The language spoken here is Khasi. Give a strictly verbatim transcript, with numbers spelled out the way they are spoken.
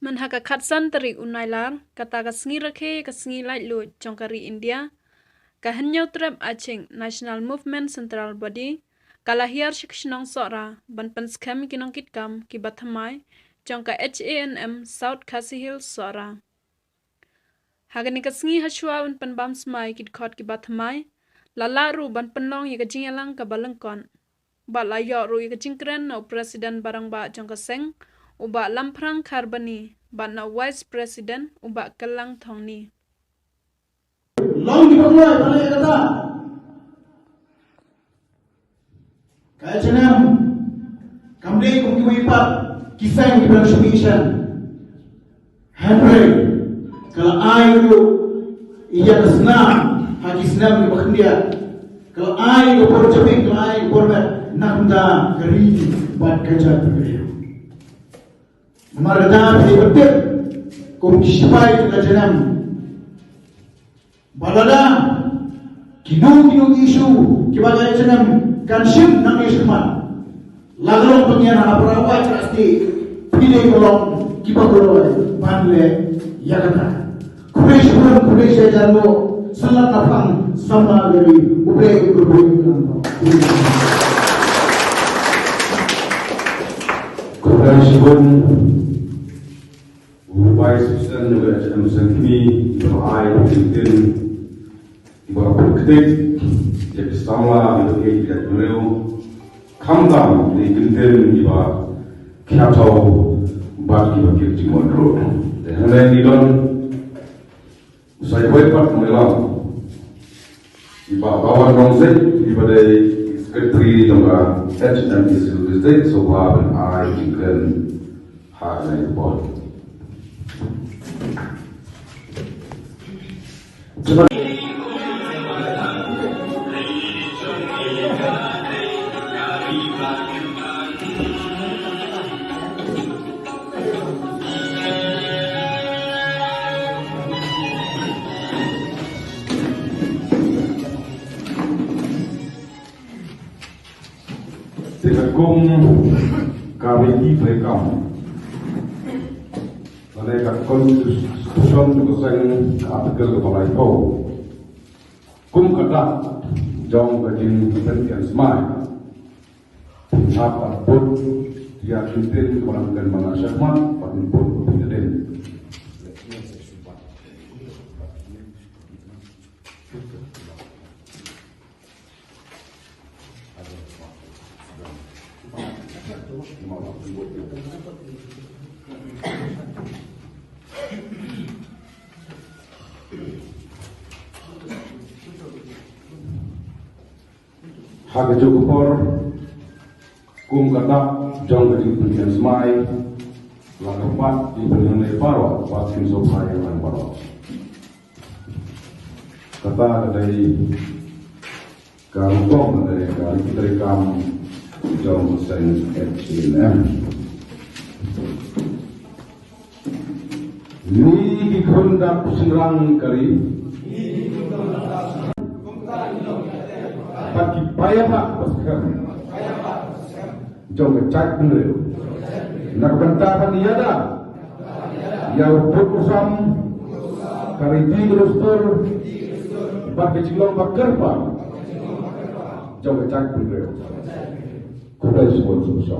Mynha ka khatsan tarik u Nailar, kata ka sngi rakhe ka sngi laitluid jong ka ri India, ka Hynñiewtrep Achik National Movement Central Body ka la hiar sha ka shnong Sohra ban pynskhem ki nongkitkam kiba thymmai jong ka H A N M South Khasi Hills Sohra. Ha kane ka sngi, hashwa ban pynbam smai ki dkhot kiba thymmai, la lah ruh ban pynlong ïa ka jingïalang kaba lyngkot. Bad la ïoh ruh ïa ka jingkren na u President barangbah jong ka seng, u Bah Lamphrang Kharbani, bad na u Vice President, u Bah Kellang Thongni. Long kiba kloi ban leh kata. Ka H A N M kam dei kum kiwei pat ki seng kiba shim election. Hynrei ka la ai ruh ïa ka snam ha ki snem kiba khyndiat. Ka la ai ka por jabieng, ka la ai ka por met na ka bynta ka ri bad ka jaitbynriew. Namar kata phi dei ban tip kum ki sipai jong ka H A N M. Ba lada kino kino ki issue kiba ka H A N M kan shim nangne shakhmat, la ka long pynïaid ha para wai para state, phi dei ban long kiba kloi ban leh ïa kata. Khublei shibun, khublei shihajar nguh. Sa lat na phang samla ïa U Blei u kyrkhu ïa ngi. Khublei shibun. U Vice President jong ka H A N M Sengkmie, ba la ai ïa ki ktien kiba pynktip ïa ki samla kiba ïeit ïa ka jaitbynriew, khamtam ïa ki ktien kiba khia thew bad kiba kit jingmut ruh. Te hangne ngi don u Saiwei pat Mawlai, i Bah Bawan Nongsiej, iba dei Secretary jong ka H A N M East Khasi Hills District, sngewbha ban ai jingkren ha kane ka por. Te katkum ka riti treikam lane ka constitution ka seng, ka article kaba laiphew, kum ka dak jong ka jingpynïaid smai, pynhap bad put ïa ki ktien kiba nang kren bana shakhmat bad put ïa ki ktien. Ha kajuh ka por, kum ka dak jong ka jingpynïaid smai, la ka pat jingpynïaid baroh, bad kin sngewbha ïa lang baroh. Kata ka dei ka rukom lane ka riti treikam jong ka seng H A N M. Ngi ki khun dap shynrang ka ri, bad ki paidbah ba skhem jong ka jaitbynriew, na ka bynta ban ïada ïa u pud u sam, ka riti ka dustur bad ka jinglong ba kyrpang jong ka jaitbynriew. Khublei shibun sngewbha.